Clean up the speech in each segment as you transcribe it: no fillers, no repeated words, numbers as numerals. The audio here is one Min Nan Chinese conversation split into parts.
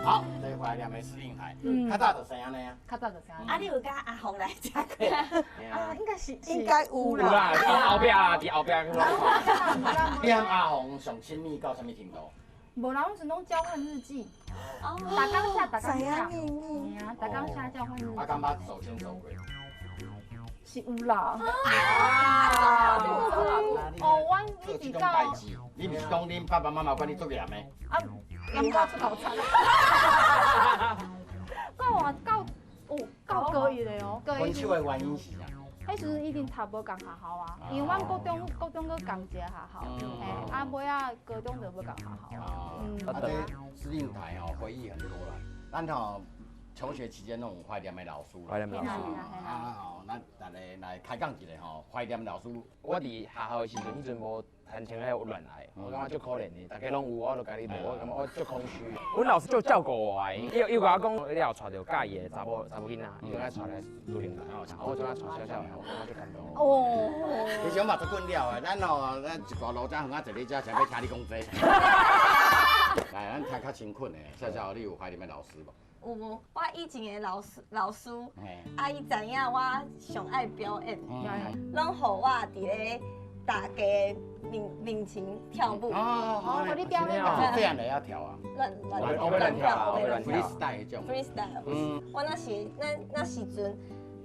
好，這懷念的司令台，較早就是按呢啊。較早就是按呢。啊，你有佮阿紅來食過？啊，應該是應該有有啦，佇後壁啦，佇後壁。你和阿紅上親密到啥物程度？無啦，阮時攏交換日記，逐工寫，逐工寫。秘密。嘿啊，逐工寫交換日啊，記。敢捌手牽手過？是有啦。哦，阮做這種一直到代誌，你毋是講恁爸爸媽媽管你足嚴的？啊，嚴到出頭慘。到啊到有到高一的哦，高一分手的原因是啥？彼時陣已經讀無仝學校啊，因為阮國中國中閣仝一個學校，嘿，啊尾仔高中就無仝學校啊。嗯，啊，這司令台吼回憶很多啦。咱吼求學期間攏有懷念的老師，懷念老師啊吼，咱逐个來開講一下吼，懷念老師。我佇學校的時陣，彼陣無談情彼戀愛，我感覺足可憐的，逐家攏有，我就家己無，我感覺我足空虛。阮老師足照顧我的，伊佮我講，你後娶著佮意的查某查某囡仔，伊就愛娶來司令台，我就愛娶小小的，我感覺足感動。哦，其實我嘛足困擾的，咱吼咱一大路遮遠仔坐咧遮，想欲聽你講這。來，咱聽較勤懇的，小小你有懷念的老師無？有，我以前的老師老師，啊，伊知影我上愛表演，攏予我佇咧大家面面前跳舞。哦，哦，你表演這樣就會跳啊？亂亂亂跳，亂跳。 freestyle 彼種。 freestyle。我那時那那時陣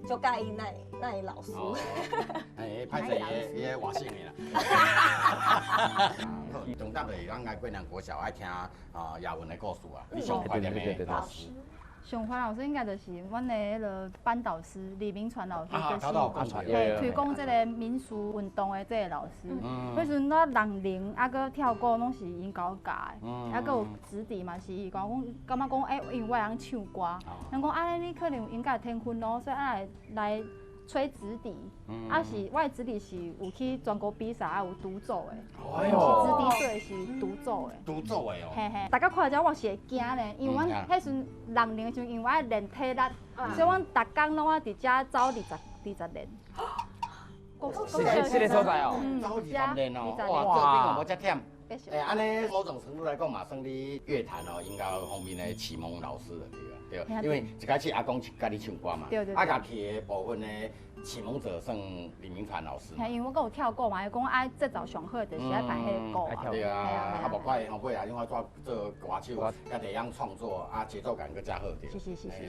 就佮意那那个老師。哎，歹勢伊伊外省的啦。重點就是咱愛過人國小愛聽啊雅文的故事啊，你上懷念的老師。上懷老師應該就是阮的彼个班導師李明傳老師，就是嘿推廣這个民俗運動的這个老師。彼時陣我人鈴啊，閣跳鼓攏是𪜶共我教的，啊，閣有直笛嘛是伊共我講，感覺講欸，因為我會曉唱歌，人講按呢你可能有音樂天分哦，所以啊來來吹直笛，啊是我的直笛是有去全國比賽啊有獨奏的，是直笛隊是獨奏的。獨奏的哦。嘿嘿，大家看了我是會驚咧，因為阮彼時陣六年的時陣，因為我愛練體力，所以阮逐工攏愛佇遮走二十二十練。是這个所在哦。走二十練哦，哇，做兵嘛無遮忝。欸，按呢某種程度來講嘛，算你樂壇哦，音樂方面的啟蒙老師了，對對，因為一開始阿公是教你唱歌嘛，啊，樂器的部分呢，啟蒙者算李明傳老師。嘿，因為我閣有跳鼓嘛，伊講愛節奏上好就是愛彈彼个鼓啊。對啊，啊，無怪後尾啊，因為做做歌手，家己會曉創作，啊，節奏感閣較好著。是是是是是。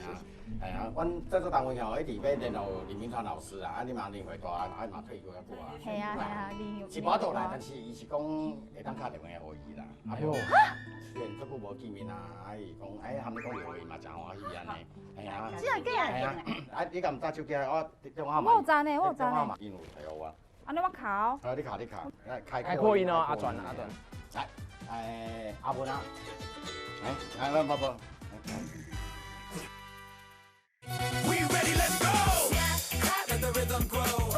系啊，阮製作單位吼一直欲聯絡李明傳老師啊，啊，你嘛年歲大啊，啊嘛退休遐久啊。係啊係啊，是無法度來，但是伊是講會當敲電話予伊啦。哎喲，雖然足久無見面啊，啊伊講，哎，含你講電話伊嘛誠歡喜按呢。係啊。真的假的？啊，你敢毋知手機？我電話號碼。我有知呢，我有知呢。伊有提予我。按呢我敲。啊，你敲你敲，來開開擴音哦，阿轉阿轉。來，欸，阿文啊，來，來，不不。 We ready, let's go. Let the rhythm grow.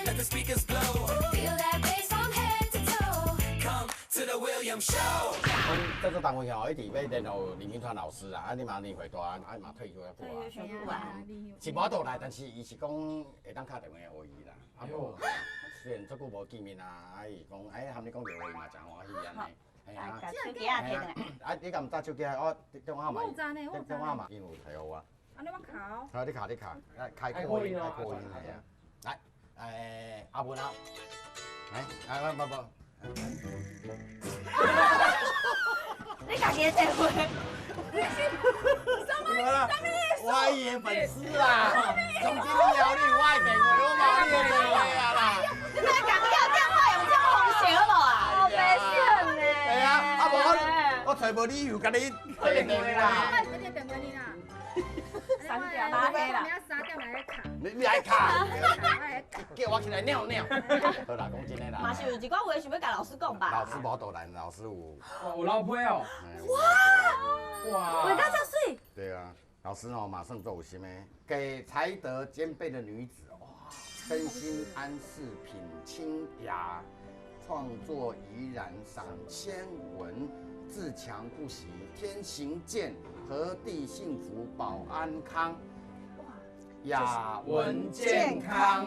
Let the speakers blow. Feel that bass from head to toe. Come to the Williams Show. 阮製作單位吼，一直欲聯絡李明傳老師啊，啊，你嘛年歲大啊，啊嘛退休遐久啊。是無法度來，但是伊是講會當敲電話予伊啦。哎喲，雖然足久無見面啊，啊伊講，哎，含你講電話伊嘛誠歡喜按呢。係啊。手機仔提轉來。啊，你敢毋知手機？我電話號碼。我有知呢，我有知。電話號碼，伊有提予我。按呢我敲。啊，你敲你敲，來開擴音，開擴音，係啊。來，欸，阿文啊，來，來，不不。你家己的電話。你是什麼？什麼意思？我伊的粉絲啊，從今以後你有我的電話，我嘛有你的電話啊啦。你莫共你電話用這種方式好無啊？我袂信呢。係啊，啊無我我揣無理由共你打電話啦。我電話你啦。 3點拉黑啦。 3點來敲。你你愛敲？叫我起來尿尿。好啦，講真的啦。嘛是有一寡話想欲共老師講吧。老師無度來，老師有。有老批哦。哇！哇！畫甲遮媠。對啊，老師哦，馬上做有心的，給才德兼備的女子，哇，身心安適，品清雅，創作怡然，賞千文，自強不息，天行健，和地幸福保安康。雅文健康，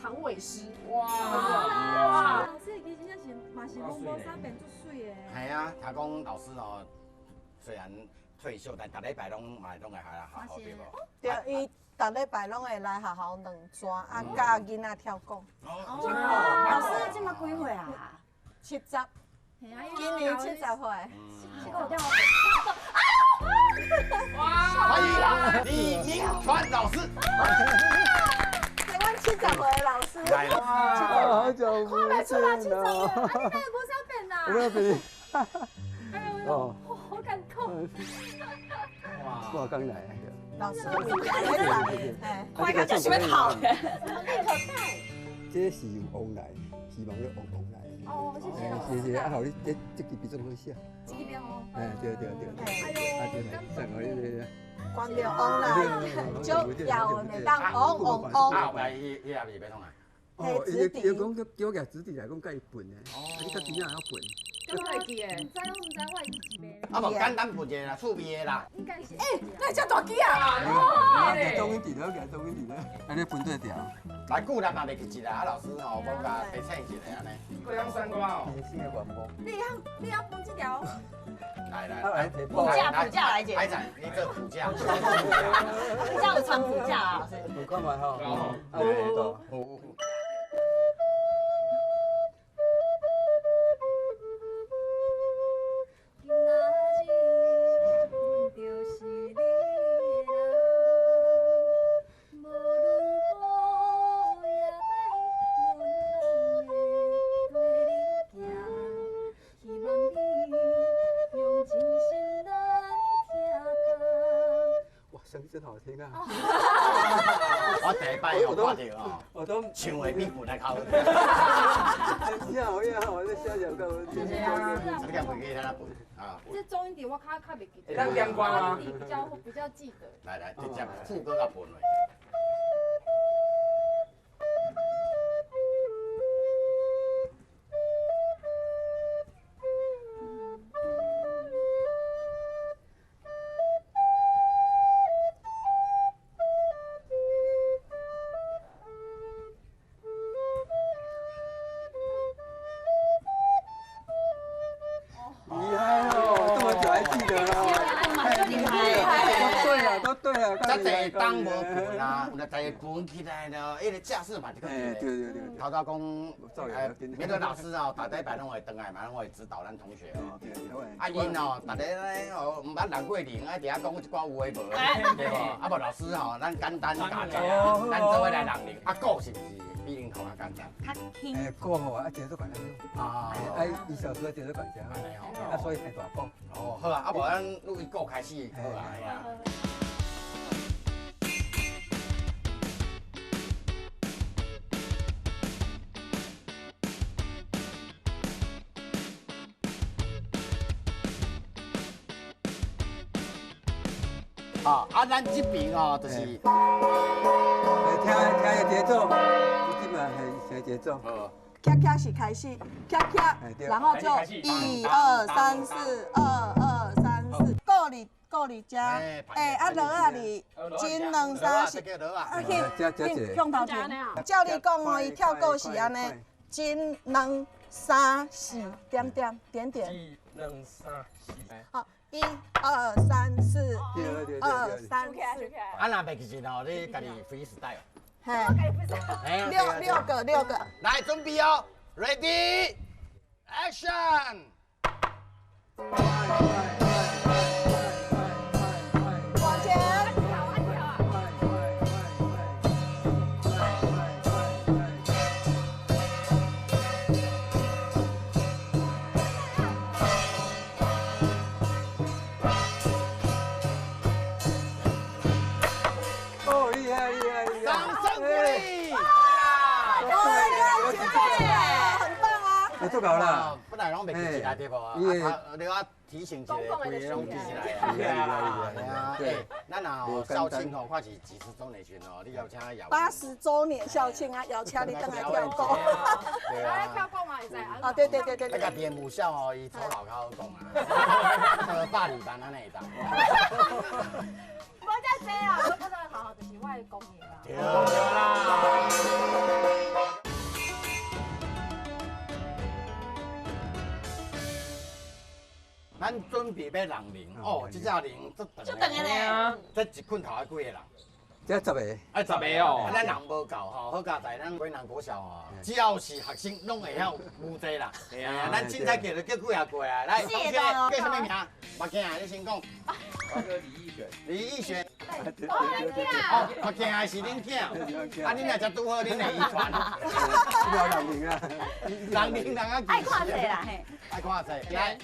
長尾詩。哇！哇！老師其實真正是嘛是攏無啥變足媠的。係啊，聽講老師哦，雖然退休，但逐禮拜攏嘛攏會來學校對無？對，伊逐禮拜攏會來學校兩逝，啊教囡仔跳鼓。老師這麼幾歲啊？70，今年70歲。歡迎李明傳老師。台灣70歲的老師。來了，好久不見了。看袂出來70歲，啊你哪會無啥變啊？無啥變。哎呦，好感動。哇！我剛來。老師，快看這是欲哭的。這是往來，希望你往往來。哦，謝謝。謝謝，啊，予你這這支筆總好寫。這支筆哦。哎，對對對。哎呦，啊對，送予你這個。觀眾往來，就要會當往往往。啊，後來伊伊也是欲創啊。哦，伊伊講叫叫我舉子弟來講，佮伊笨的，啊，你較真正會曉笨。敢會記的？毋知我毋知我會記袂。啊無簡單笨一個啦，趣味的啦。應該是。欸，哪遮大支啊？哇！中音字了，舉中音字了，按呢分對調。來，顧人嘛袂記一啦，啊老師吼，無共提醒一下按呢。閣曉选歌哦。新的愿望。你會曉你會曉分這條？來來，譜架譜架來者。來仔，你做譜架。這樣有藏譜架啊，老師。有看覓吼？哦，有。真好聽啊！我第一擺有看到哦，我都唱的比本來較好聽。真好呀，我這小小個，謝謝啊！你敢袂記得咱本啊？這中音底我較袂記得。會當點歌嗎？比較記得。來來，直接副歌共分落。当无分啊，有在分起來了，彼個架勢嘛就閣對。對對對。頭拄講，明倫老師哦，逐禮拜攏會轉來嘛，攏會指導咱同學哦。啊，𪜶哦，逐个咧哦，毋捌人過年，愛佇遐講一寡有的無的，對無？啊無老師吼，咱簡單教一下，咱做伙來人練。啊，鼓是毋是比恁同較簡單？較輕。欸，鼓吼，啊，節奏簡單。啊。啊，伊小時候節奏簡單，啊，所以彈大鼓。哦，好啊，啊無咱錄伊鼓開始，好啊。啊，啊，咱這邊哦，就是聽聽個節奏，這嘛係節奏。咔咔是開始，咔咔，然後就1、2、3、4，2、2、3、4，鼓佇鼓佇遮，欸，啊落仔佇1、2、3、4，啊去向頭前。照你講哦，伊跳鼓是按呢，1、2、3、4，點點點點。 1、2、3、4。好。1、2、3、4，1、2、3、4。啊，若袂記得哦，你家己 freestyle。嘿。六個六個。來，準備哦，ready，action。往前。做到啦，本來攏袂記起來對無？啊，你我提醒一下，規个攏記起來啊。對，咱若校慶吼，看是幾十週年哦，你邀請邀。80週年校慶啊，邀請你轉來跳鼓。對啊。跳鼓嘛會使。啊，對對對對。你家己的母校哦，伊初老較好講啊，120萬按呢會當。無遮濟啊，我覺得好好，就是我的功業啦。對啦。咱咱准备欲弄龙哦，这只龙足长足长的咧，这一困头爱几个人？这十个，爱十个哦。咱人无够吼，好佳哉，咱溪南国小吼，只要是学生拢会晓舞济啦。嘿啊，咱凊彩叫就叫几个过来。来，同学叫什么名？目镜，你先讲。我叫李义璇。李义璇。哦，目镜的是恁囝，啊，恁若才拄好，恁的遗传。人灵啊，人灵人啊，爱看册啦嘿。爱看册。来，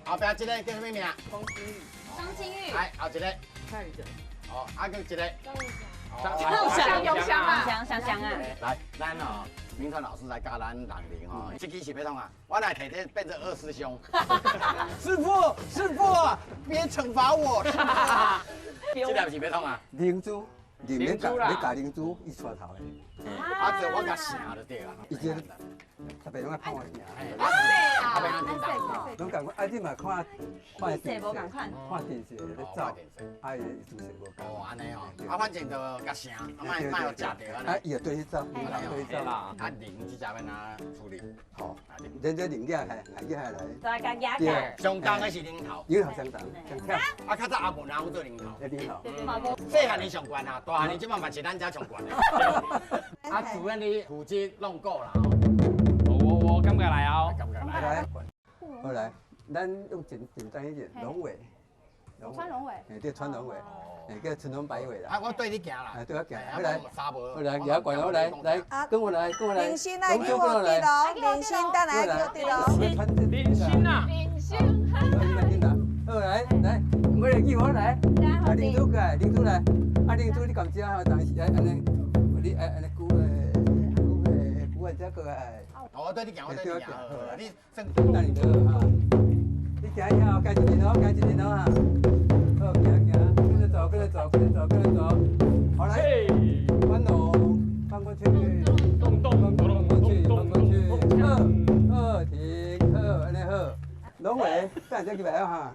后壁这个叫什么名？张清玉。张清玉。来，后一个。蔡宇哲。哦，啊，阁一个。张祥，张祥啊，祥祥啊。来，咱哦，明川老师来教咱人灵哦，这支是欲创啊？我来提这变成二师兄。师傅，师傅，别惩罚我。这粒是欲创啊？灵珠，灵珠啦，你教灵珠，伊带头的。啊，这我共成就对啊。伊这特别拢爱碰我名。啊，拢共款，啊，你嘛看看电视，看电视咧走，啊，伊姿势无仝。哦，按呢哦，啊，反正就共成，啊，莫莫予食著按呢。啊，伊就对去走，对去走啦。啊，龙这只欲按怎处理？好，咱这龙仔系系下来。来共压下。上重的是龙头。龙头上重，上忝。啊，较早阿文阿有做龙头。龙头。细汉的上悬啊，大汉的这摆嘛是咱遮上悬的。啊，主任你负责弄鼓啦。我感觉来哦，感觉来。好来，咱用简简单一点，龙尾。穿龙尾。哎，对，穿龙尾，哎，叫春龙摆尾啦。啊，我对你行啦。哎，对我行。好来，好来，举管好来，来，跟我来，跟我来。明星爱叫我滴咯，明星等来叫滴咯。明星啊。明星。好来来，我来叫我来。啊，林主过来，林主来。啊，林主你敢食吼？但是爱按呢，你爱按呢久嘞，久嘞，久完才过来。我对你行，我对你行。你算。等你好哈。你行一下，加一点哦，加一点哦哈。好，行行，跟着走，跟着走，跟着走，跟着走。好来，翻龙，翻过去，动动翻过去，翻过去。好，好停，好，按呢好。龙尾，等下入来哦哈。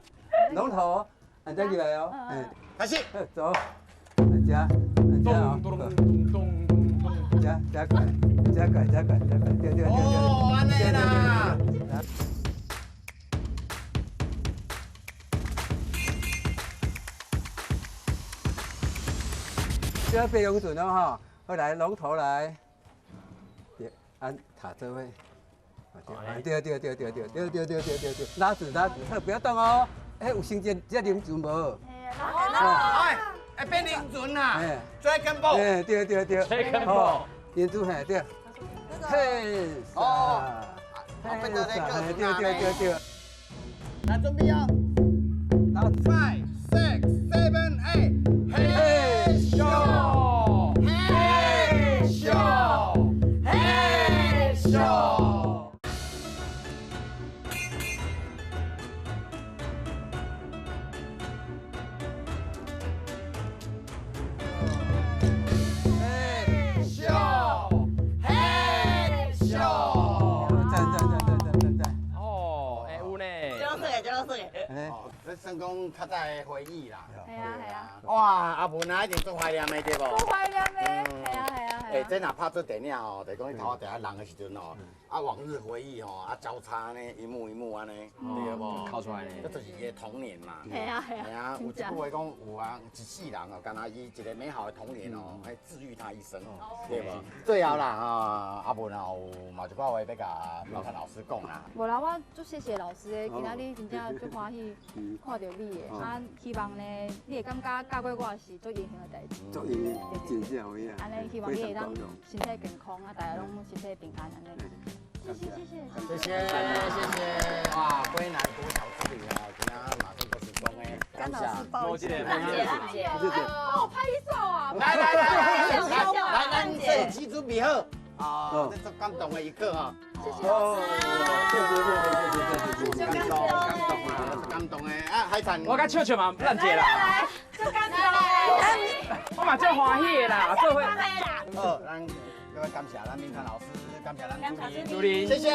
龙头，按这入来哦。嗯，开始。走，按这，按这哦。加加过来，加过来，加过来，加过来，对对对对。哦，按呢啦。这白龙船哦吼，好来龙头来，对，按塔做伙，对对对对对对对对对对对，拉住拉住，不要动哦，哎有先这这龙船无？哎，哎变龙船啦，追根宝，哎对对对，追根宝，龙珠嘿对，嘿，哦，变做那个，对对对对，来准备哦，five six seven eight，嘿咻。嘿咻，嘿咻。嘿咻，嘿咻。赞赞赞赞赞赞赞。哦，会有呢。这拢算的，这拢算的。哦，这算讲较早的回忆啦。系啊系啊。哇，阿文啊，一定足怀念的对无？足怀念的，系啊系啊。欸，这若拍做电影吼，就讲你头仔伫遐人的时阵吼，啊往日回忆吼，啊交叉呢，一幕一幕按呢，对无？哭出来呢。这就是伊的童年嘛。系啊系啊。系啊，有一句话讲，有啊，一世人哦，敢若伊一个美好的童年哦，会治愈他一生，对无？最后啦，啊，阿文啊，有嘛一寡话欲共老老师讲啦。无啦，我足谢谢老师的，今仔日真正足欢喜看著你的，啊，希望呢，你会感觉教过我是足荣幸的代志。足荣幸，真正有影。按呢，希望你会当身体健康，啊，大家拢身体平安按呢。谢谢谢谢谢谢谢谢，哇，归南国小之旅啊，今仔马上就是讲的，感谢，多谢谢谢谢谢，帮我拍照啊！来来来来来，咱摄影机准备好，啊，这足感动的一刻啊！谢谢老师，谢谢谢谢谢谢谢谢，感动感动啊，足感动的啊，海产，我甲笑笑嘛，咱姐啦，足感动，我嘛足欢喜的啦，做伙。好，咱各位感谢咱明川老师，感谢咱主理，谢谢。谢谢。